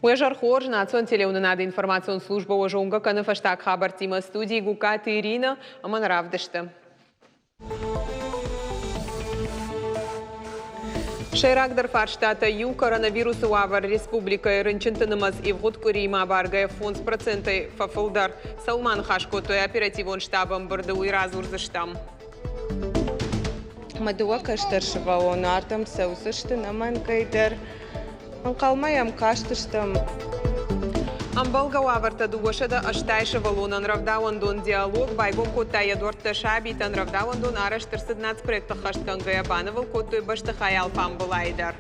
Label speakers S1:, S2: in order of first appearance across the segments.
S1: Уе зӕр хорз, национ телеуынынады информацион службӕ уӕ зонгӕ кӕны фӕстаг хабӕрттимӕ студийы Гуккаты Иринӕ ӕмӕ нӕ равдысты. Сӕйрагдӕр фарстатӕ иу коронавирусы уавӕр республикӕйы рынчынты нымӕц ивгъуыд къуыриимӕ абаргӕйӕ 5 процентӕй фӕфылдӕр. Цӕуыл ма ныхас кодтой оперативон штабы ӕмбырды, уый радзурдзыстӕм.
S2: Мӕ дыууӕ кӕстӕр сывӕллоны ардӕм цӕудзысты ӕнӕмӕнгӕй дӕр. Ӕнхъӕлмӕ йӕм кастыстӕм.
S1: Ӕмбӕлгӕ уавӕртӕ 280 сывӕллонӕн рӕвдауӕндон «Диалог» байгом кодта йӕ дуӕрттӕ сабитӕн. Рӕвдауӕндон арӕзт ӕрцыд нацпроект ӕххӕстгӕнгӕйӕ, банывыл кодтой бӕстыхайы алфамбылайы дӕр.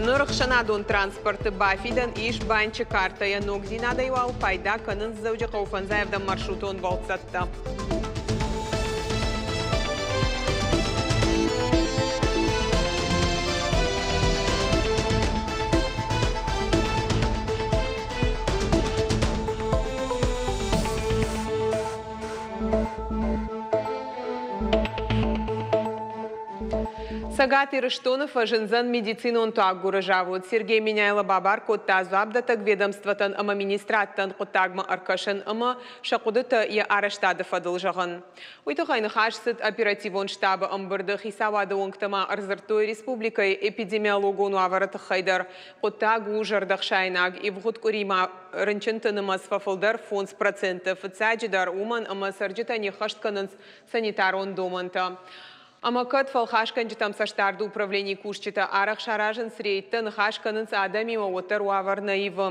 S1: Ныр ӕхсӕнадон транспорты бафидӕн ис банчы картӕйӕ. Ногдзинадӕй уал пайда кӕнынц Дзӕуджыхъӕуы фӕндзайӕвдӕм маршрутон бӕлццӕттӕ. Цӕгат Ирыстоны фӕзындзӕн медицинон туаггуыры завод. Сергей Меняйло бабар кодта дзуапдӕттӕг ведомствотӕн ӕмӕ министрадтӕн хъуыддагмӕ ӕркӕсын ӕмӕ сӕ хъуыдытӕ йӕ арӕзтады фӕдыл зӕгъын. Уый тыххӕй ныхас цыд оперативон штабы ӕмбырды. Хицауады уӕнгтӕ ма ӕрдзырдтой республикӕйы эпидемиологон уавӕры тыххӕй дӕр. Хъуыддаг у зӕрдӕхсаинаг. Ивгъуыд къуыримӕ рынчынты нымӕц фӕфылдӕр 5%. Фыццаджыдӕр уымӕн, ӕмӕ цӕрджытӕ не ххӕст кӕнынц санитарон домӕнтӕ. Ӕмӕ кӕд фӕлхасгӕнджытӕм цӕстдарды управленийы кусджытӕ арӕх саразынц рейдтӕ, ныхас кӕнынц адӕмимӕ, уӕддӕр уавӕр нӕ ивы.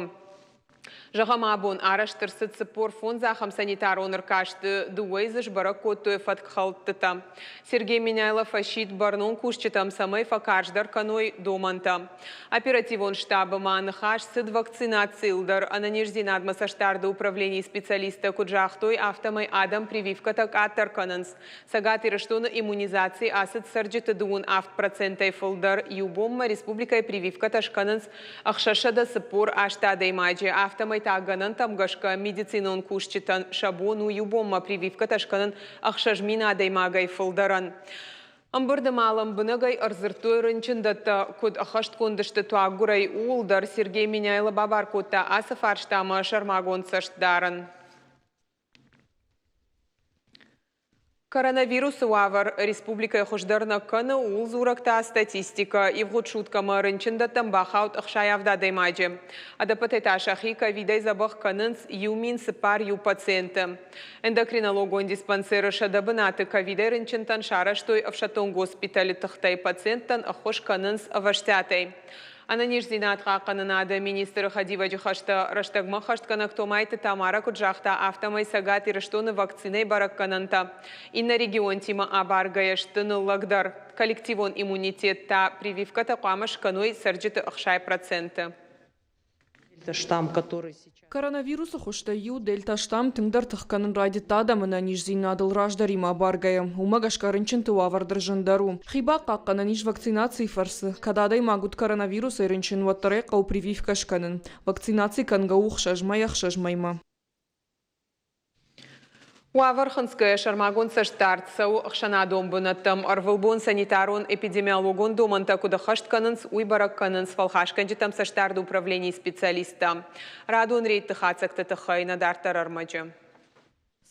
S1: Зӕгъӕм, абон арӕзт ӕрцыд 45 ахӕм санитарон ӕркасты, дыууӕйы дзы сбӕрӕг кодтой фӕткхӕлдтытӕ. Сергей Меняйло фӕсидт бӕрнон кусджытӕм, цӕмӕй фӕкарздӕр кӕной домӕнтӕ. Оперативон штабы ма ныхас цыд вакцинацийыл дӕр. Ӕнӕниздзинадмӕ цӕстдарды управленийы специалисттӕ куыд загътой, афтӕмӕй адӕм прививкӕтӕ къаддӕр кӕнынц. Цӕгат Ирыстоны иммунизаци ацыд цӕрджыты 37 процентӕй фылдӕр. Иу бонмӕ республикӕйы прививкӕтӕ скӕнынц 648 адӕймаджы. Афтӕмӕй та гӕнӕнтӕм гӕсгӕ медицинон кусджытӕн сӕ бон у иу бонмӕ прививкӕтӕ скӕнын 6000 адӕймагӕй фылдӕрӕн. Ӕмбырды ма лӕмбынӕгӕй ӕрдзырдтой рынчындӕттӕ куыд ӕххӕстгонд сты туаггуырӕй, ууыл дӕр. Сергей Меняйло бабар кодта ацы фарстамӕ сӕрмагонд цӕст дарын. Коронавирусы уавӕр республикӕйы хуыздӕр нӕ кӕны, ууыл дзурӕг та статистикӕ. Ивгъуыд суткӕмӕ рынчындӕттӕм бахауд 67 адӕймаджы. Ӕдӕппӕтӕй та сӕхи ковидӕй дзӕбӕх кӕнынц 1041 пациенты. Эндокринологон диспансеры 100 бынаты ковидӕй рынчынтӕн сарӕзтой ӕфсӕддон госпиталы тыхтӕй пациенттӕн ӕххуыс кӕнынц ӕвӕстиатӕй. Ӕнӕниздзинад хъахъхъӕнынады министры хӕдивӕджы хӕстӕ рӕстӕгмӕ ӕххӕстгӕнӕг Томайты Тамара куыд загъта, афтӕмӕй Цӕгат Ирыстоны вакцинӕйы бӕрӕггӕнӕнтӕ иннӕ регионтимӕ абаргӕйӕ сты ныллӕгдӕр. Коллективон иммунитет та прививкӕтӕ хъуамӕ скӕной цӕрджыты 60%-ы.
S3: Штамм, который сейчас
S4: Коронавирусы хуызтӕй иу дельта-штамм тынгдӕр тых кӕнын райдыдта адӕмы ӕнӕниздзинадыл раздӕримӕ абаргӕйӕ. Уымӕ гӕсгӕ рынчынты уавӕр дӕр зындӕр у. Хи бахъахъхъӕнӕн ис вакцинацийы фӕрцы. Кӕд адӕймаг уыд коронавирусӕй рынчын, уӕддӕр ӕй хъӕуы прививкӕ скӕнын. Вакцинаци кӕнгӕ у ӕхсӕз мӕй ӕхсӕз мӕймӕ.
S1: Уавӕр хынцгӕйӕ сӕрмагонд цӕстдард цӕуы ӕхсӕнадон бынӕттӕм. Ӕрвылбон санитарон-эпидемиологон домӕнтӕ куыд ӕххӕст кӕнынц, уый бӕрӕг кӕнынц фӕлхасгӕнджытӕм цӕстдарды управленийы специалисттӕ. Радон рейдты хатдзӕгты тыххӕй нӕ дарддӕр ӕрмӕджы.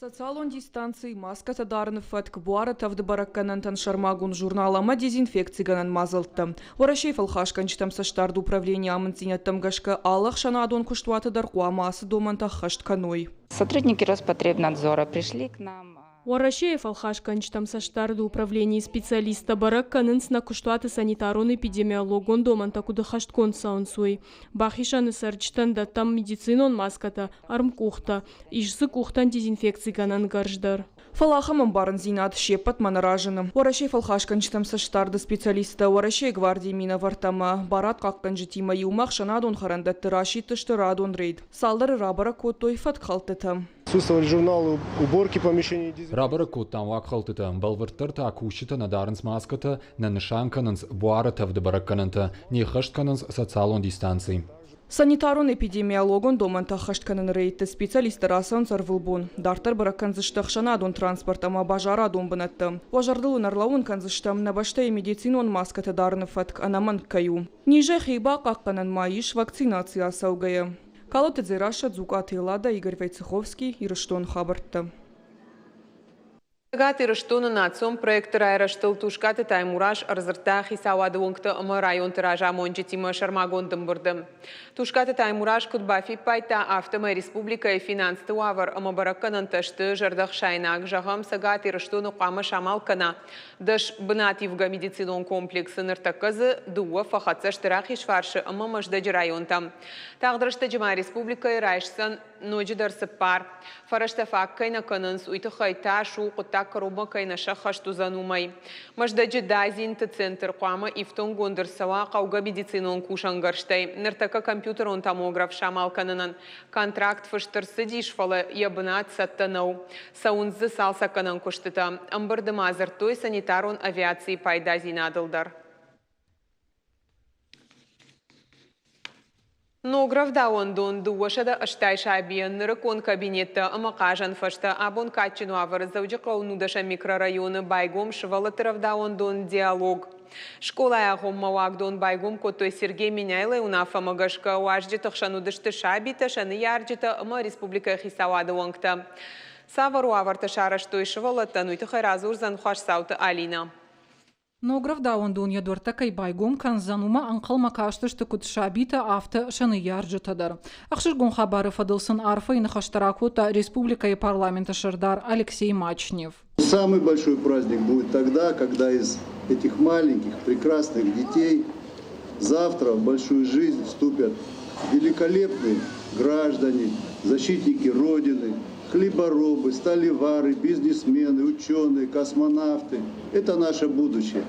S4: Социалон дистанци, маскӕтӕ дарыны фӕтк, буары тӕвды бӕрӕггӕнӕнтӕн сӕрмагонд журнал ӕмӕ дезинфекцигӕнӕн мадзӕлттӕ. Уӕрӕсейы фӕлхасгӕнджытӕм цӕстдарды управленийы амынддзинӕдтӕм гӕсгӕ алы ӕхсӕнадон куыстуаты дӕр хъуамӕ ацы домӕнтӕ ӕххӕст кӕной.
S5: Сотрудники Роспотребнадзора пришли к нам.
S6: Уӕрӕсейы фӕлхасгӕнджытӕм цӕстдарды управленийы специалисттӕ бӕрӕг кӕнынц нӕ куыстуаты санитарон-эпидемиологон домӕнтӕ куыд ӕххӕстгонд цӕуынц, уый. Бахизӕны цӕрджытӕн дӕттӕм медицинон маскӕтӕ, ӕрмкъухтӕ, ис дзы къухтӕн дезинфекцигӕнӕн гӕрз дӕр.
S4: Фӕлӕ ахӕм ӕмбарындзинад се ппӕтмӕ нӕ разыны. Уӕрӕсейы фӕлхасгӕнджытӕм цӕстдарды специалисттӕ Уӕрӕсейы гвардийы минӕвӕрттӕ ӕмӕ барадхъахъхъӕнджытимӕ иумӕ ӕхсӕнадон хӕрӕндӕтты расидтысты радон рейд. Цалдӕры рабӕрӕг кодтой фӕткхӕлдтытӕ.
S7: Рабӕрӕг кодтам уагхӕлдтытӕ, бӕлвырддӕр та кусджытӕ нӕ дарынц маскӕтӕ, нӕ нысан кӕнынц буары тӕвды бӕрӕггӕнӕнтӕ, не ххӕст кӕнынц социалон дистанци.
S4: Санитарон-эпидемиологон домӕнтӕ ӕххӕст кӕныны рейдты специалисттӕ рацӕуынц ӕрвылбон. Дарддӕр бӕрӕг кӕндзысты ӕхсӕнадон транспорт ӕмӕ базарадон бынӕттӕ. Уӕ зӕрдыл уын ӕрлӕууын кӕндзыстӕм, нӕ бӕстӕйы медицинон маскӕтӕ дарыны фӕтк ӕнӕмӕнг кӕй у. Низӕй хи бахъахъхъӕнӕн ма ис вакцинаци ацӕугӕйӕ. Калоты Дзерассӕ, Дзукъаты Эллада, Игорь Войцеховский, Ирыстоны хабӕрттӕ.
S1: Цӕгат Ирыстоны национ проекты райрӕзтыл Тускъаты Таймураз ӕрдзырдта хицауады уӕнгты ӕмӕ районты разамонджытимӕ сӕрмагонд ӕмбырды. Тускъаты Таймураз куыд бафиппайдта, афтӕмӕй республикӕйы финансты уавӕр ӕмӕ бӕрӕггӕнӕнтӕ сты зӕрдӕхсаинаг. Зӕгъӕм, Цӕгат Ирыстоны хъуамӕ самал кӕна 10 бынативгӕ медицинон комплексы, ныртӕккӕ дзы дыууӕ фӕхӕццӕ сты Рахизфарсы ӕмӕ Мӕздӕджы районтӕм. Тагъд рӕстӕджы ма республикӕйы райсдзӕн ноджыдӕр цыппар. Фӕрӕзтӕ фаг кӕй нӕ кӕнынц, уый тыххӕй тас у, хъуыддаг кӕронмӕ кӕй нӕ сӕххӕст уыдзӕн, уымӕй. Мӕздӕджы дадзинты центр хъуамӕ ифтонггонд ӕрцӕуа хъӕугӕ медицинон кусӕнгӕрзтӕй. Ныртӕккӕ компьютерон томограф самал кӕнынӕн контракт фыст ӕрцыдис, фӕлӕ йӕ бынат цӕттӕ нӕу. Цӕуынц дзы цалцӕггӕнӕн куыстытӕ. Ӕмбырды ма дзырдтой санитарон авиацийы пайдадзинадыл дӕр. Ног рӕвдауӕндон 280 сабийӕн нырыккон кабинеттӕ ӕмӕ хъазӕн фӕзтӕ. Абон кадджын уавӕры Дзӕуджыхъӕуы нудӕсӕм микрорайоны байгом сывӕллӕтты рӕвдауӕндон «Диалог». Скъолайы агъоммӕ уагдон байгом кодтой Сергей Меняйлойы уынаффӕмӕ гӕсгӕ. Уазджыты хсӕн уыдысты сабитӕ, сӕ ныййарджытӕ ӕмӕ республикӕйы хицауады уӕнгтӕ. Цавӕр уавӕртӕ сарӕзтой сывӕллӕттӕн, уый тыххӕй радзурдзӕн Хуасдзауты Алинӕ.
S8: Ног рӕвдауӕндон йӕ дуӕрттӕ кӕй байгом кӕндзӕн, уымӕ ӕнхъӕлмӕ кастысты куыд сабитӕ, афтӕ сӕ ныййарджытӕ дӕр. Ӕхсызгон хабары фӕдыл сын арфӕйы ныхӕстӕ ракодта республикӕйы парламенты сӕрдар Алексей Мачнев.
S9: Самый большой праздник будет тогда, когда из этих маленьких прекрасных детей завтра в большую жизнь вступят великолепные граждане, защитники Родины, хлеборобы, сталевары, бизнесмены, ученые, космонавты. Это наше будущее.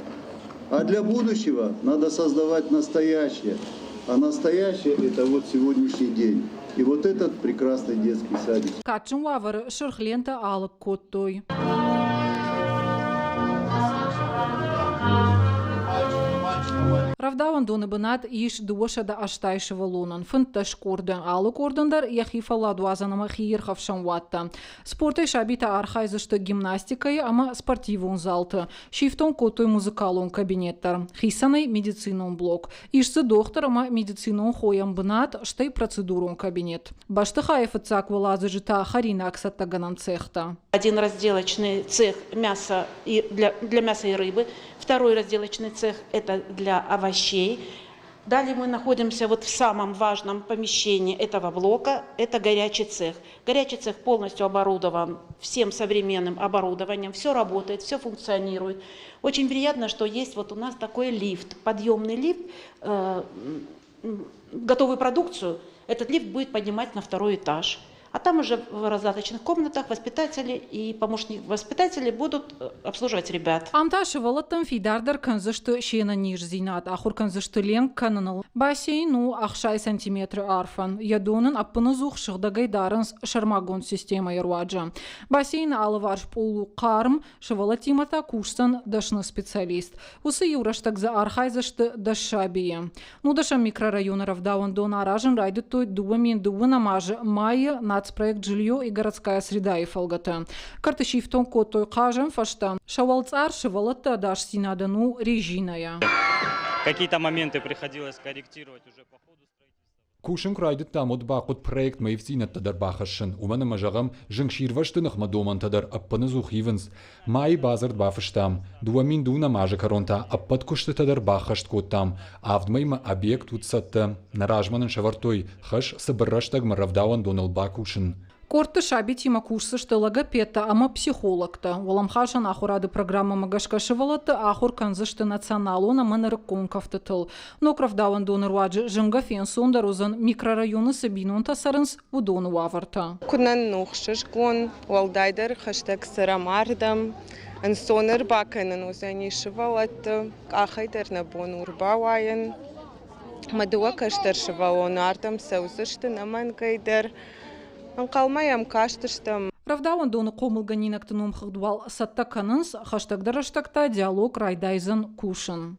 S9: А для будущего надо создавать настоящее. А настоящее – это вот сегодняшний день. И вот этот прекрасный детский садик.
S8: Кадджын уавӕры сырх лентӕ алыг кодтой. Рӕвдауӕндоны бынат ис 280 сывӕллонӕн, 15 къорды. Алы къордӕн дӕр йӕхи фӕлладуадзӕн ӕмӕ хиирхӕфсӕн уаттӕ. Спортӕй сабитӕ архайдзысты гимнастикӕйы ӕмӕ спортивон залты. Сифтонг кодтой музыкалон кабинет дӕр, хицӕнӕй медицинон блок. Ис дзы дохтыр ӕмӕ медицинон хойӕн бынат, стӕй процедурон кабинет. Бӕстыхайы фыццаг уӕладзыджы та хӕринаг цӕттӕгӕнӕн цехтӕ.
S10: Один разделочный цех мяса и для мяса и рыбы, второй разделочный цех – это для овощей. Далее мы находимся вот в самом важном помещении этого блока – это горячий цех. Горячий цех полностью оборудован всем современным оборудованием, все работает, все функционирует. Очень приятно, что есть вот у нас такой лифт, подъемный лифт, готовую продукцию этот лифт будет поднимать на второй этаж. А там уже в раздаточных комнатах воспитатели и помощники воспитателей будут обслуживать ребят.
S8: Ам та сывӕллӕттӕн фидардӕр кӕндзысты се нӕниздзинад, ахуыр кӕндзысты ленк кӕныныл. Бассейн у 60 сантиметры арфӕн. Йӕ дон ын ӕппынӕдзух сыгъдӕгӕй дарынц сӕрмагонд системӕйы руаджы. Бассейны алыварс пъол у хъарм, сывӕллӕттимӕ та кусдзӕн дӕсны специалист. Уыцы иу рӕстӕг дзы архайдзысты 10 сабийы. Нудӕсӕм микрорайоны рӕвдауӕндон аразын райдыдтой 2002 азы майы нацпроект «Жилье и городская среда»-йы фӕлгӕты. Кӕрты сифтонг кодтой хъазӕн фӕзтӕ. Сӕ уӕлцъар сывӕллӕтты ӕдасдзинадӕн у резинӕйӕ.
S11: Какие-то моменты приходилось корректировать уже по ходу строительства.
S7: Кусын куы райдыдтам, уӕд бахъуыд проектмӕ ивддзинӕдтӕ дӕр бахӕссын, уымӕн ӕмӕ, зӕгъӕм, зынгсирвӕзты ныхмӕ домӕнтӕ дӕр ӕппынӕдзух ивынц. Майы бадзырд бафыстам, 2002 азы кӕрон та ӕппӕт куыстытӕ дӕр баххӕст кодтам. Авд мӕймӕ объект уыд цӕттӕ. Нӕ размӕ нын сӕвӕрдтой хӕс цыбыр рӕстӕгмӕ рӕвдауӕндоныл бакусын.
S8: Къордты сабитимӕ кусдзысты логопедтӕ ӕмӕ психологтӕ. Уӕлӕмхасӕн ахуырады программӕмӕ гӕсгӕ сывӕллӕтты ахуыр кӕндзысты националон ӕмӕ нырыккон кӕфтытыл. Ног рӕвдауӕндоны руаджы зынгӕ фенцондӕр уыдзӕн, микрорайоны цы бинонтӕ цӕрынц, уыдоны уавӕртӕ.
S2: Куы нӕ нын у ӕхсызгон, уӕлдайдӕр хӕстӕг цӕрӕм ардӕм, ӕнцон ӕрбакӕнӕн уыдзӕни сывӕллӕтты, къахӕй дӕр нӕ бон у ӕрбауайын. Мӕ дыууӕ кӕстӕр сывӕллоны ардӕм цӕудзысты ӕнӕмӕнгӕй дӕр. Ӕнхъӕлмӕ йӕм кастыстӕм.
S8: Рӕвдауӕндоны хъомылгӕнинӕгты номхыгъд уал цӕттӕ кӕнынц, хӕстӕгдӕр рӕстӕг та диалог райдайдзӕн кусын.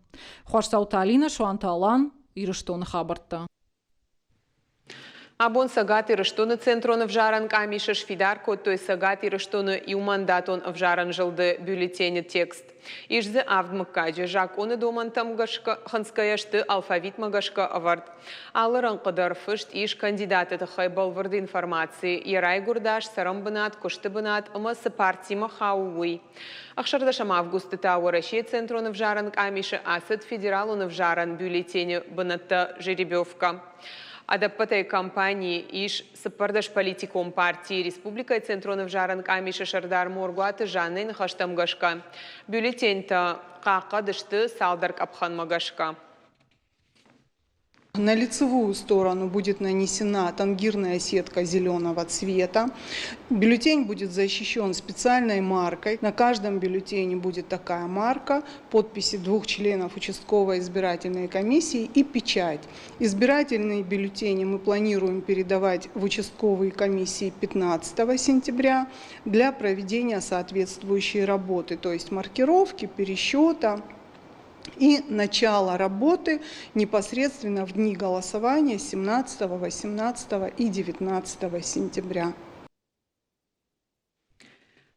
S8: Хуасдзауты Алинӕ, Суанты Алан, Ирыстоны хабӕрттӕ.
S1: Абон Цӕгат Ирыстоны Центрон ӕвзарӕн къамисы сфидар кодтой Цӕгат Ирыстоны иумандатон ӕвзарӕн зылды бюллетены текст. Ис дзы авд мыггаджы. Закъоны домӕнтӕм гӕсгӕ хынцгӕйӕ сты алфавитмӕ гӕсгӕ ӕвӕрд. Алы рӕнхъы дӕр фыст ис кандидаты тыххӕй бӕлвырд информаци, йӕ райгуырд аз, цӕрӕнбынат, куысты бынат ӕмӕ цы партимӕ хауы, уый. 16 августы та Уӕрӕсейы Центрон ӕвзарӕн къамисы ацыд федералон ӕвзарӕн бюллетены бынӕттӕ жеребьевкӕ. Ӕдӕппӕтӕй компанийы ис 14 политикон партийы. Республикӕйы Центрон ӕвзарӕн къамисы сӕрдар Моргуаты Жаннӕйы ныхӕстӕм гӕсгӕ, бюллетентӕ хъахъхъӕд сты цалдӕр къӕпхӕнмӕ гӕсгӕ.
S12: На лицевую сторону будет нанесена тангирная сетка зеленого цвета. Бюллетень будет защищен специальной маркой. На каждом бюллетене будет такая марка, подписи двух членов участковой избирательной комиссии и печать. Избирательные бюллетени мы планируем передавать в участковые комиссии 15 сентября для проведения соответствующей работы, то есть маркировки, пересчета и начало работы непосредственно в дни голосования 17, 18 и 19 сентября.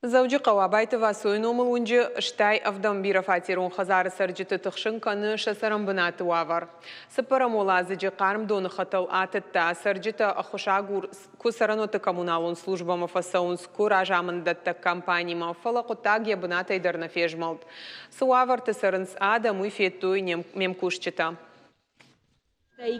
S1: Дзӕуджыхъӕуы Абайты Васойы номыл уынджы стай ӕвдӕм бирӕфатерон хӕдзары цӕрджыты тыхсын кӕны сӕ цӕрӕнбынаты уавӕр. Цыппӕрӕм уӕладзыджы хъарм доны хӕтӕл атыдта. Цӕрджытӕ ӕххуысагур куы цӕрӕнуӕтты коммуналон службӕмӕ фӕцӕуынц, куы разамынддӕттӕг компанимӕ, фӕлӕ хъуыддаг йӕ бынатӕй дӕр нӕ фезмӕлд. Цы уавӕрты цӕрынц адӕм, уый федтой ме мкусджытӕ.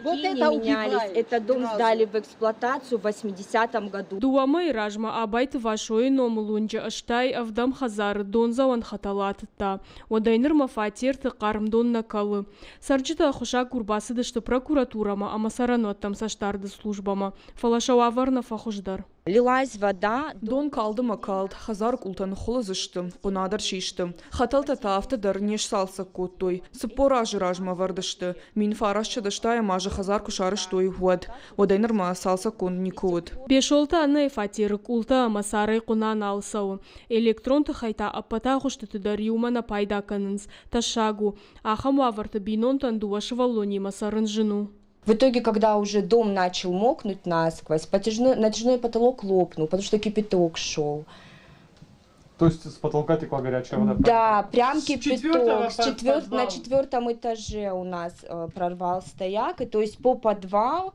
S13: Вот это не менялись. Этот дом сдали в эксплуатацию в 80-м году.
S6: Дыууӕ мӕйы размӕ Абайты Васойы номыл уынджы стай ӕвдӕм хӕдзары дондзӕуӕн хӕтӕл атыдта. Уӕдӕй нырмӕ фатерты хъарм дон нӕ кӕлы. Цӕрджытӕ ӕххуысагур бацыдысты прокуратурӕмӕ ӕмӕ цӕрӕнуӕттӕм цӕстдарды службӕмӕ, фӕлӕ сӕ уавӕр нӕ фӕхуыздӕр.
S13: Лилась вода.
S4: Дон калд ӕмӕ калд, хӕдзары къултӕ ныххуылыдз сты, хъуына дӕр систы. Хӕтӕлтӕ та афтӕ дӕр не сцалцӕг кодтой. 40 азы размӕ ӕвӕрд сты, 1980 азы хӕдзар куы сарӕзтой, уӕд. Уӕдӕй нырмӕ цалцӕггонд никуы уыд.
S6: Бесолты Аннӕйы фатеры къултӕ ӕмӕ царӕй хъуына нал цӕуы. Электрон тыхӕй та ӕппӕт агъуыстыты дӕр иумӕ нӕ пайда кӕнынц. Тӕссаг у. Ахӕм уавӕрты бинонтӕн дыууӕ сывӕллонимӕ цӕрын зын у.
S13: В итоге, когда уже дом начал мокнуть насквозь, натяжной потолок лопнул, потому что кипяток шел.
S14: То есть с потолка текла горячая вода?
S13: Да, прям кипяток. На четвертом этаже у нас прорвал стояк, и то есть по подвал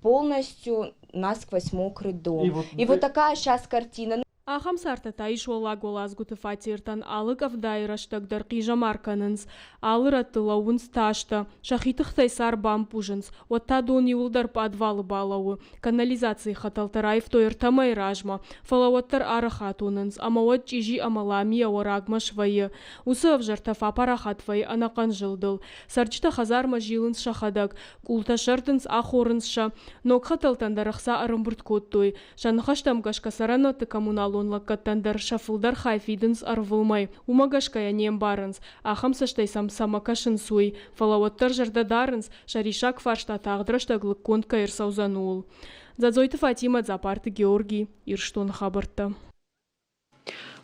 S13: полностью насквозь мокрый дом. И вот такая сейчас картина.
S6: Ахӕм цартӕ та ис уӕллаг уӕладзгуыты фатертӕн алы къӕвдайы рӕстӕг дӕр хъизӕмар кӕнынц. Алы рӕтты лӕууынц тастӕ, сӕхи тыхтӕй цар бампъузынц, уӕд та дон иууылдӕр пъадвалы балӕууы. Канализацийы хӕтӕлтӕ раивтой ӕртӕ мӕйы размӕ, фӕлӕ уӕддӕр арӕх атонынц, ӕмӕ уӕд чъизи ӕмӕ ламийӕ уӕрагмӕ свӕййы. Уыцы ӕвзӕр тӕф апарахат вӕййы ӕнӕхъӕн зылдыл. Цӕрджытӕ хӕдзармӕ зилынц сӕхӕдӕг, къултӕ сӕрдынц, ахорынц сӕ. Ног хӕтӕлтӕн дӕр ӕхца ӕрӕмбырд кодтой. Сӕ ныхӕстӕм гӕсгӕ цӕрӕнуӕтты коммуналон лӕггӕдтӕн дӕр сӕ фылдӕр хай фидынц ӕрвылмӕй. Уымӕ гӕсгӕ йӕ не мбарынц, ахӕм цӕстӕй сӕм цӕмӕ кӕсынц, уый. Фӕлӕ уӕддӕр зӕрдӕ дарынц, сӕ риссаг фарста тагъд рӕстӕг лыггонд кӕй ӕрцӕудзӕн, ууыл. Дзӕдзойты Фатимӕ, Дзапарты Георгий, Ирыстоны хабӕрттӕ.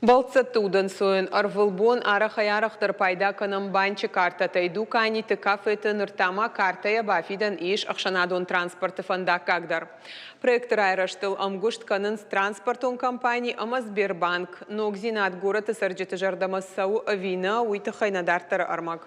S1: Бӕлццӕтты удӕнцойӕн ӕрвылбон арӕхӕй-арӕхдӕр пайда кӕнӕм банчы картӕтӕй дуканиты, кафеты, ныр та ма картӕйӕ бафидӕн ис ӕхсӕнадон транспорты фӕндаггаг дӕр. Проекты райрӕзтыл ӕмгуыст кӕнынц транспортон компани ӕмӕ Сбербанк. Ногдзинад горӕты цӕрджыты зӕрдӕмӕ цӕуы ӕви нӕ, уый тыххӕй нӕ дарддӕры ӕрмӕг.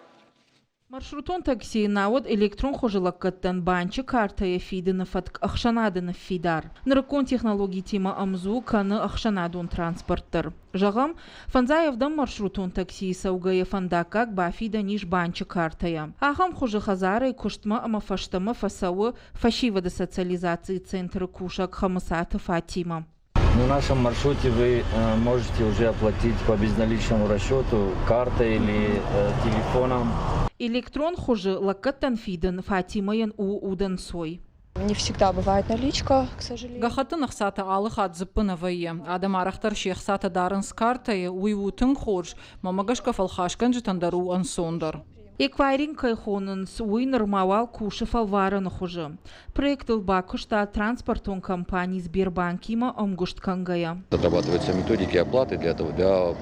S15: Маршрутон таксийы науӕд электрон хуызы лӕггӕдтӕн банчы картӕйӕ фидыны фӕтк ӕхсӕнады ныффидар. Нырыккон технологитимӕ ӕмдзу кӕны ӕхсӕнадон транспорт дӕр. Зӕгъӕм, фӕндзай ӕвдӕм маршрутон таксийы цӕугӕйӕ фӕндаггаг бафидӕн ис банчы картӕйӕ. Ахӕм хуызы хӕдзарӕй куыстмӕ ӕмӕ фӕстӕмӕ фӕцӕуы фӕсивӕды социализацийы центры кусӕг Хӕмыцаты Фатимӕ.
S16: На нашем маршруте вы можете уже оплатить по безналичному расчету картой или телефоном.
S15: Электрон хуызы лӕггӕдтӕн фидын Фатимӕйӕн у удӕнцой.
S17: Не всегда бывает наличка, к сожалению.
S8: Гӕххӕттын ӕхцатӕ алы хатт дзыппы нӕ вӕййы. Адӕм арӕхдӕр се хцатӕ дарынц картӕйы, уый у тынг хорз, мӕнмӕ гӕсгӕ фӕлхасгӕнджытӕн дӕр у ӕнцондӕр.
S15: Эквайринг кӕй хонынц, уый нырма уал кусы фӕлварӕны хуызы. Проектыл бакуыста транспортон компани Сбербанкимӕ ӕмгуыст кӕнгӕйӕ.
S18: Отрабатываются методики оплаты для этого, для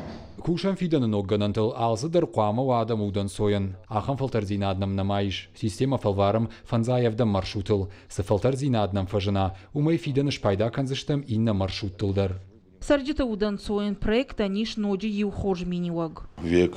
S7: Кусӕн фидӕны ног гӕнӕнтыл алцыдӕр хъуамӕ уа адӕмы удӕнцойӕн. Ахӕм фӕлтӕрддзинад нӕм нӕма ис. Системӕ фӕлварӕм фӕндзай ӕвдӕм маршрутыл. Цы фӕлтӕрддзинад нӕм фӕзына, уымӕй фидӕны спайда кӕндзыстӕм иннӕ маршруттыл дӕр.
S15: Цӕрджыты удӕнцойӕн проектӕн ис ноджы иу хорз миниуӕг.
S18: Век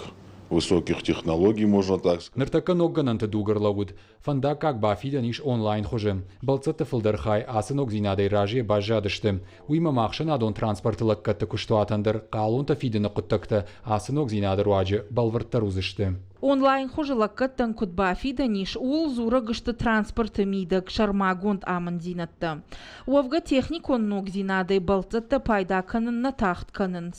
S18: высоких технологий, можно так сказать.
S7: Ныртӕккӕ ног гӕнӕнты дуг ӕрлӕууыд. Фӕндаггаг бафидӕн ис онлайн хуызы. Бӕлццӕтты фылдӕр хай ацы ногдзинадӕй разыйӕ баззадысты. Уыимӕ ма ӕхсӕнадон транспорты лӕггӕдты куыстуатӕн дӕр хъалонтӕ фидыны хъуыддӕгтӕ ацы ногдзинады руаджы бӕлвырддӕр уыдзысты.
S15: Онлайн хуызы лӕггӕдтӕн куыд бафидӕн ис, ууыл дзурӕг сты транспорты мидӕг сӕрмагонд амынддзинӕдтӕ. Уӕвгӕ техникон ногдзинадӕй бӕлццӕттӕ пайда кӕнын нӕ тагъд кӕнынц.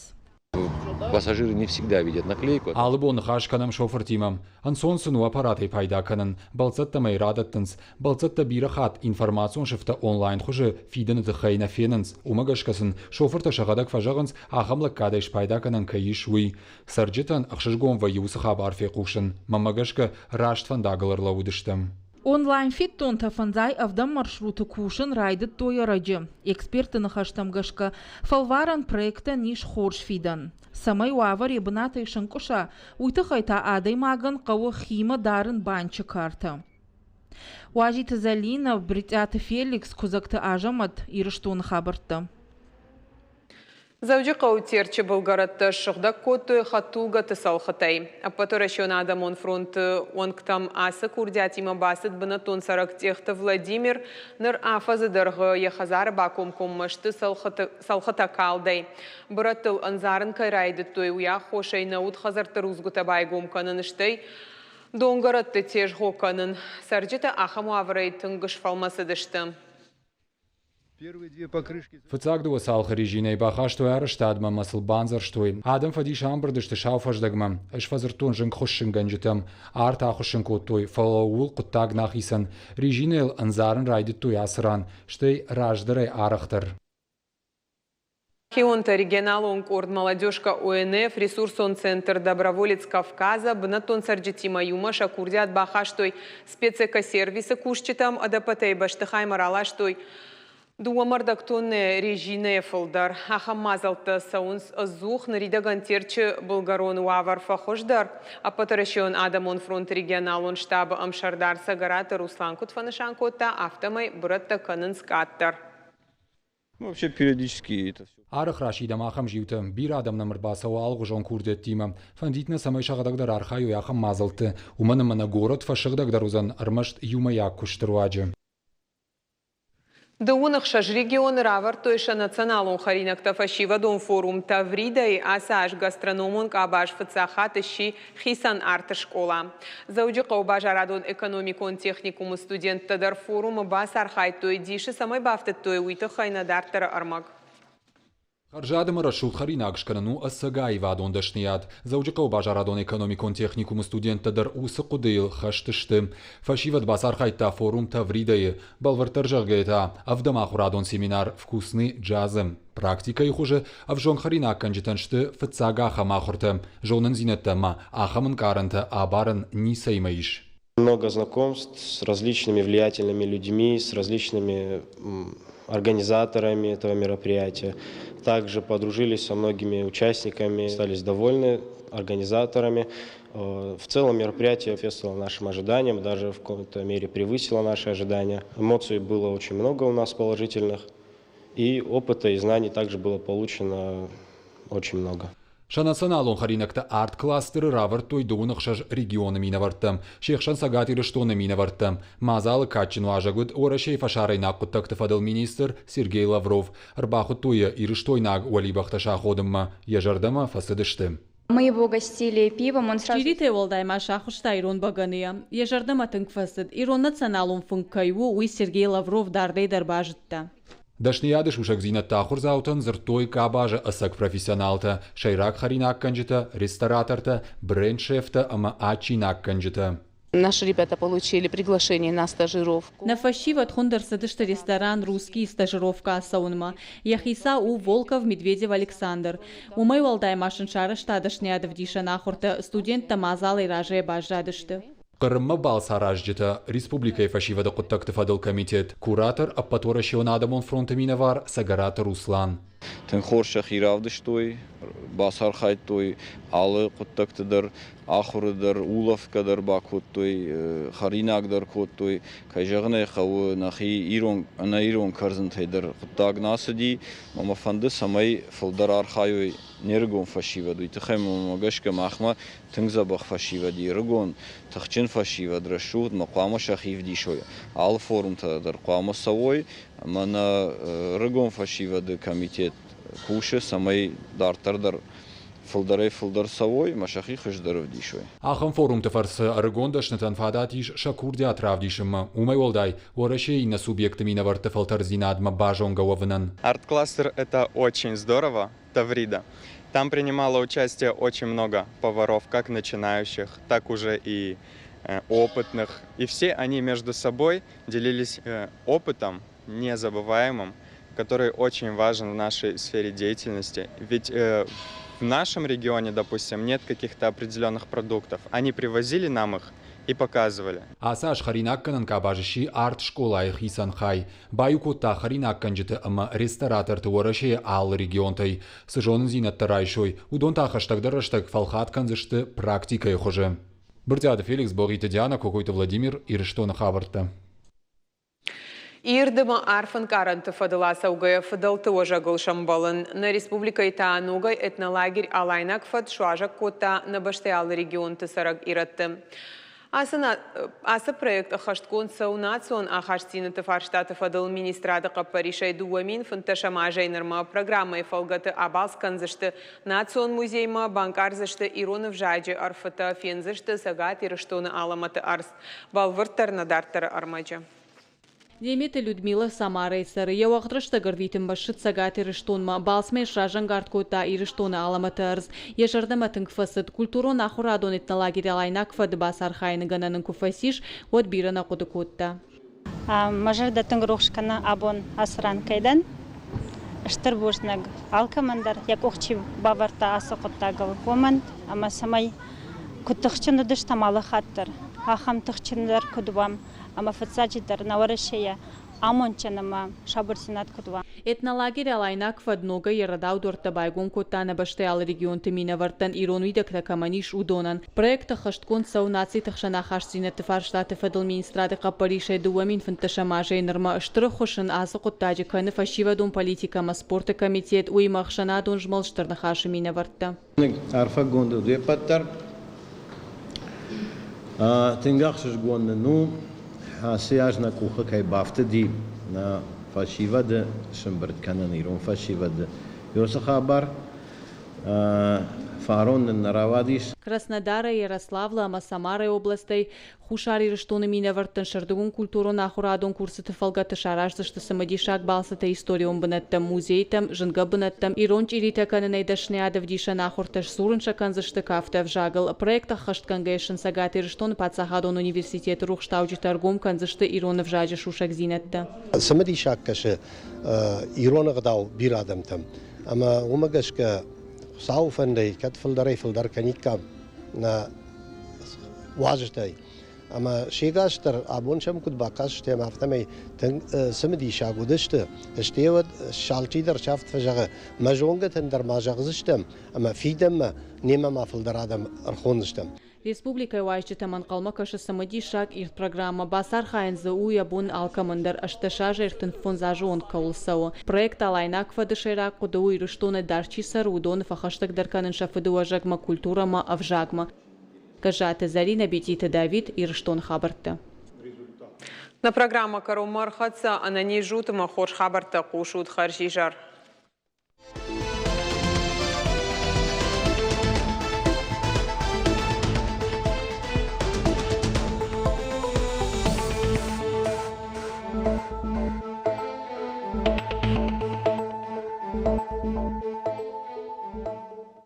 S19: Пассажиры не всегда видят наклейку.
S7: Алы бон ныхас кӕнӕм шофыртимӕ. Ӕнцон сын у аппаратӕй пайда кӕнын. Бӕлццӕттӕм ӕй радӕттынц. Бӕлццӕттӕ бирӕ хатт информацион сыфтӕ онлайн хуызы фидыны тыххӕй нӕ фенынц. Уымӕ гӕсгӕ сын шофыртӕ сӕхӕдӕг фӕзӕгъынц, ахӕм лӕггадӕй спайда кӕнӕн кӕй ис, уый. Цӕрджытӕн ӕхсызгон вӕййы уыцы хабар фехъусын. Мӕнмӕ гӕсгӕ, раст фӕндагыл ӕрлӕууыдыстӕм.
S15: Онлайн-фиддонтӕ фӕндзай ӕвдӕм маршруты кусын райдыдтой ӕрӕджы. Экспертты ныхӕстӕм гӕсгӕ, фӕлварӕн проектӕн ис хорз фидӕн. Цӕмӕй уавӕр йӕ бынатӕй сӕнкъуыса, уый тыххӕй та адӕймагӕн хъӕуы химӕ дарын банчы картӕ. Уазиты Зӕлинӕ, Брытъиаты Феликс, Куыдзӕгты Азӕмӕт, Ирыстоны хабӕрттӕ.
S1: Дзӕуджыхъӕуы Терчы былгӕрӕттӕ ссыгъдӕг кодтой хӕдтулгӕты цӕлхытӕй. Ӕппӕтуӕрӕсеон адӕмон фронты уӕнгтӕм ацы курдиатимӕ бацыд бынӕттон цӕрӕг Тъехты Владимир. Ныр афӕдзы дӕргъы йӕ хӕдзары бакомкоммӕ сты цӕлхытӕ калдӕй. Бырӕттыл ӕндзарын кӕй райдыдтой, уый аххосӕй нӕ уыд хӕдзӕртты рудзгуытӕ байгом кӕнын, стӕй донгӕрӕтты тезгъо кӕнын. Цӕрджытӕ ахӕм уавӕрӕй тынг сфӕлмӕцыдысты.
S7: Фыццаг дыууӕ цалхы резинӕйы бахастой арӕзтадмӕ ӕмӕ сыл бандзӕрстой. Адӕм фӕдис амбырд сты сау фӕздӕгмӕ. Ӕз фӕдзырдтон зынгхуыссынгӕнджытӕм. Арт ахуыссын кодтой, фӕлӕ ууыл хъуыддаг нӕ ахицӕн. Резинӕйыл ӕндзарын райдыдтой ацы ран, стӕй раздӕрӕй арӕхдӕр.
S1: Хионтӕ регионалон къорд «Молодежка ОНФ», ресурсон центр «Доброволец Кавказа» бынӕттон цӕрджытимӕ иумӕ сӕ курдиат бахастой спецэкосервисы кусджытӕм, ӕдӕппӕтӕй бӕстыхаймӕ раластой дыууӕ тоннӕ резинӕйӕ фылдӕр. Ахӕм мадзӕлттӕ цӕуынц ӕдзух. Ныридӕгӕн Терчы былгӕрон уавӕр фӕхуыздӕр. Ӕппӕтуӕрӕсеон адӕмон фронты регионалон штабы ӕмсӕрдар Цӕгӕраты Руслан куыд фӕнысан кодта, афтӕмӕй бырӕттӕ кӕнынц къаддӕр.
S19: Ну, вообще периодически это все.
S7: Арӕх расидӕм ахӕм зиутӕ. Бирӕ адӕм нӕм ӕрбацӕуы алыгъуызон курдиӕттимӕ. Фӕндид нӕ, цӕмӕй сӕхӕдӕг дӕр архайой ахӕм мадзӕлтты, уымӕн ӕмӕ нӕ горӕт фӕсыгъдӕгдӕр уыдзӕн ӕрмӕст иумӕйаг куысты руаджы.
S1: Дыууын ӕхсӕз регионы равӕрдтой сӕ националон хӕринӕгтӕ фӕсивӕдон форум Таврида-йы ацы аз гастрономон къабаз фыццаг хатт сси хицӕн арты скъола. Дзӕуджыхъӕуы базарадон-экономикон техникумы студенттӕ дӕр форумы бацархайдтой, дисы цӕмӕй бафтыдтой, уый тыххӕй нӕ дарддӕры ӕрмӕг.
S7: Хӕрзад ӕмӕ рӕсугъд хӕринаг скӕнын у ӕцӕг аивадон дӕсныйад. Дзӕуджыхъӕуы базарадон-экономикон техникумы студенттӕ дӕр уыцы хъуыдыйыл хӕст сты. Фӕсивӕд бацархайдта форум Таврида-йы, бӕлвырддӕр зӕгъгӕйӕ та, ӕвдӕм ахуырадон семинар «Вкусный джаз-ы». Практикӕйы хуызы ӕвзонг хӕринаггӕнджытӕн сты фыццаг ахӕм ахуыртӕ, зонындзинӕдтӕ ӕмӕ ахӕм ӕнкъарӕнтӕ абарӕн ницӕимӕ ис.
S20: Много знакомств с различными влиятельными людьми, с различными организаторами этого мероприятия. Также подружились со многими участниками, остались довольны организаторами. В целом мероприятие соответствовало нашим ожиданиям, даже в какой-то мере превысило наши ожидания. Эмоций было очень много у нас положительных, и опыта и знаний также было получено очень много.
S7: Сӕ националон хӕринӕгтӕ арт-кластеры равӕрдтой дыууын ӕхсӕз регионы минӕвӕрттӕ, се хсӕн Цӕгат Ирыстоны минӕвӕрттӕ. Мадзалы кадджын уазӕг уыд Уӕрӕсейы фӕсарӕйнаг хъуыддӕгты фӕдыл министр Сергей Лавров. Ӕрбахуыдтой йӕ ирыстойнаг уӕлибӕхтӕ саходынмӕ, йӕ зӕрдӕмӕ фӕцыдысты.
S21: Мы его гостили пивом, он сразу...
S22: Чъиритӕй уӕлдай ма сахуыста ирон бӕгӕныйӕ. Йӕ зӕрдӕмӕ тынг фӕцыд. Ирон националон фынг кӕй у, уый Сергей Лавров дардӕй дӕр базыдта.
S7: Дӕсныйады сусӕгдзинӕдтӕ ахуырдзаутӕн дзырдтой къабазы ӕцӕг профессионалтӕ, сӕйраг хӕринаггӕнджытӕ, ресторатортӕ, бренд-шефтӕ ӕмӕ адджинаггӕнджытӕ.
S10: Наши ребята получили приглашение на стажировку.
S22: Нӕ фӕсивӕд хуынд ӕрцыдысты ресторан «Русский» стажировкӕ ацӕуынмӕ. Йӕ хицау у Волков Медведев Александр. Уымӕй уӕлдай ма сын сарӕзта дӕсныйадӕвдисӕн ахуыртӕ, студенттӕ мадзалӕй разӕй баззадысты.
S7: Хъырыммӕ балц аразджытӕ, республикӕйы фӕсивӕды хъуыддӕгты фӕдыл комитет, куратор, Ӕппӕтуӕрӕсеон адӕмон фронты минӕвар Цӕгӕраты Руслан.
S3: Тынг хорз сӕхи равдыстой, бацархайдтой алы хъуыддӕгты дӕр, ахуыры дӕр, улӕфгӕ дӕр бакодтой, хӕринаг дӕр кодтой. Кӕй зӕгъын ӕй хъӕуы, нӕхи ирон, ӕнӕ ирон кӕрдзынтӕй дӕр хъуыддаг нӕ ацыди. Мӕ фӕнды, цӕмӕй фылдӕр архайой не рыгон фӕсивӕд. Уый тыххӕй мӕ гӕсгӕ махмӕ тынг дзӕбӕх фӕсивӕд, ӕрыгон, тыхджын фӕсивӕд, рӕсугъд ӕмӕ хъуамӕ сӕхи вдисой. Алы форумтӕ дӕр хъуамӕ цӕуой ӕмӕ нӕ ӕрыгон фӕсивӕды комитет кусы, цӕмӕй дарддӕр дӕр фылдӕрӕй-фылдӕр цӕуой ӕмӕ сӕхи хуыздӕр ӕвдисой.
S7: Ахӕм форумты фӕрцы ӕрыгон дӕснытӕн фадат ис сӕ курдиат равдисынмӕ. Уымӕй уӕлдай, Уӕрӕсейы иннӕ субъектты минӕвӕртты фӕлтӕрддзинадмӕ базонгӕ уӕвынӕн.
S5: Арт-кластер – это очень здорово, Таврида. Там принимало участие очень много поваров, как начинающих, так уже и опытных. И все они между собой делились опытом незабываемым, который очень важен в нашей сфере деятельности. Ведь в нашем регионе, допустим, нет каких-то определенных продуктов. Они привозили нам их и показывали.
S7: Ацы аз хӕринаггӕнӕн къабаз сси арт-скъолайы хицӕн хай. Баиу кодта хӕринаггӕнджыты ӕмӕ рестораторты Уӕрӕсейы алы регионтӕй. Цы зонындзинӕдтӕ райсой, уыдон та хӕстӕгдӕр рӕстӕг фӕлхат кӕндзысты практикӕйы хуызы. Брытъиаты Феликс, Богъиты Диана, Кокойты Владимир, Ирыстоны хабӕрттӕ.
S1: Ирд ӕмӕ арф ӕнкъарӕнты фӕдыл ацӕугӕйӕ фыдӕлты уӕзӕгыл сӕмбӕлын. Нӕ республикӕйы та ногӕй этнолагерь Алайнаг фӕд суазӕг кодта нӕ бӕстӕйы алы регионты цӕрӕг ирӕтты. Ацы, ацы проект ӕххӕстгонд цӕуы национ ахастдзинӕдты фарстаты фӕдыл министрады хъӕппӕрисӕй 2015 азӕй нырмӕ. Программӕйы фӕлгӕты абалц кӕндзысты национ музеймӕ, банкъардзысты ирон ӕвзаджы ӕрфытӕ, фендзысты Цӕгат Ирыстоны алӕмӕты ӕрдз. Бӕлвырддӕр нӕ дарддӕры ӕрмӕджы.
S22: Деметы Людмила Самарайы цӕры. Йӕ уӕгъд рӕстӕг ӕрвитынмӕ ссыд Цӕгат Ирыстонмӕ. Балцмӕ сразӕнгард кодта Ирыстоны алӕмӕты ӕрдз. Йӕ зӕрдӕмӕ тынг фӕцыд. Культурон-ахуырадон этнолагерь Алайнаг фӕд-ы бацархайыны гӕнӕн ын куы фӕцис, уӕд бирӕ нӕ хъуыды кодта.
S23: Мӕ зӕрдӕ тынг рухс кӕны абон ацы ран кӕй дӕн. Стыр бузныг алкӕмӕн дӕр, йӕ къух чи бавӕрдта ацы хъуыддагыл, уымӕн, ӕмӕ цӕмӕй куыд тыхджын уыдыстӕм алы хатт дӕр, ахӕм тыхджындӕр куыд уӕм, ӕмӕ фыццаджыдӕр нӕ Уӕрӕсейӕ амондджын ӕмӕ сабырдзинад куыд уа.
S22: Этнолагерь Алайнаг фӕд ногӕй йӕ рӕдау дуӕрттӕ байгом кодта нӕ бӕстӕйы алы регионты минӕвӕрттӕн, ирон уидӕгтӕ кӕмӕн ис, уыдонӕн. Проект ӕххӕстгонд цӕуы нациты хсӕн ахастдзинӕдты фарстаты фӕдыл министрады хъӕппӕрисӕй 2015 азӕй нырмӕ. Стыр ӕххуыс ын ацы хъуыддаджы кӕны фӕсивӕдон политикӕ ӕмӕ спорты комитет, уыимӕ ӕхсӕнадон змӕлд Стыр Ныхасы минӕвӕрттӕ.
S24: Арфӕгонд уыд уе ппӕт дӕр. Тынг ӕхсызгон нын у, ацы аз нӕ къухы кӕй бафтыди нӕ фӕсивӕды сымбырд кӕнын, ирон фӕсивӕды. Уыцы хабар фарон нын нӕ рауадис.
S22: Краснодарӕй, Ярославлы ӕмӕ Самарайы областӕй Хуссар Ирыстоны минӕвӕрттӕн сӕрдыгон культурон-ахуырадон курсыты фӕлгӕты сараздзысты цымыдисаг балцытӕ историон бынӕттӕм, музейтӕм, зынгӕ бынӕттӕм, ирон чъиритӕ кӕнынӕй дӕсныйад ӕвдисӕн ахуыртӕ, сдзурын сӕ кӕндзысты кафты ӕвзагыл. Проект ӕххӕстгӕнгӕйӕ сын Цӕгат Ирыстоны паддзахадон университеты рухстауджытӕ ӕргом кӕндзысты ирон ӕвзаджы сусӕгдзинӕдтӕ.
S25: Цымыдисаг кӕсы ирон ӕгъдау бирӕ адӕмтӕм. Ӕмӕ уымӕ гӕсгӕ Хуыцауы фӕндӕй кӕд фылдӕрӕй-фылдӕр кӕниккам нӕ уазджытӕй. Ӕмӕ се гас дӕр абон сӕм куыд бакастыстӕм, афтӕмӕй тынг цымыдисаг уыдысты. Стӕй уӕд алчидӕр сӕфт фӕзӕгъы, мӕ зонгӕтӕн дӕр ма зӕгъдзыстӕм ӕмӕ фидӕнмӕ немӕ ма фылдӕр адӕм ӕрхондзыстӕм.
S22: Республикӕйы уазджытӕм ӕнхъӕлмӕ кӕсы цымыдисаг ирд программӕ. Бацархайын дзы у йӕ бон алкӕмӕн дӕр, 18 азы 35 азы онг кӕуыл цӕуы. Проект Алайнаг фӕд-ы сӕйраг хъуыды у Ирыстоны дӕр чи цӕры, уыдоны фӕхӕстӕгдӕр кӕнын сӕ фыдыуӕзӕгмӕ, культурӕмӕ, ӕвзагмӕ. Гӕззаты Зӕринӕ, Бититы Давид, Ирыстоны хабӕрттӕ.
S1: Нӕ программӕ кӕронмӕ ӕрхӕццӕ. Ӕнӕниз ут ӕмӕ хорз хабӕрттӕ хъусут. Хӕрзизӕр.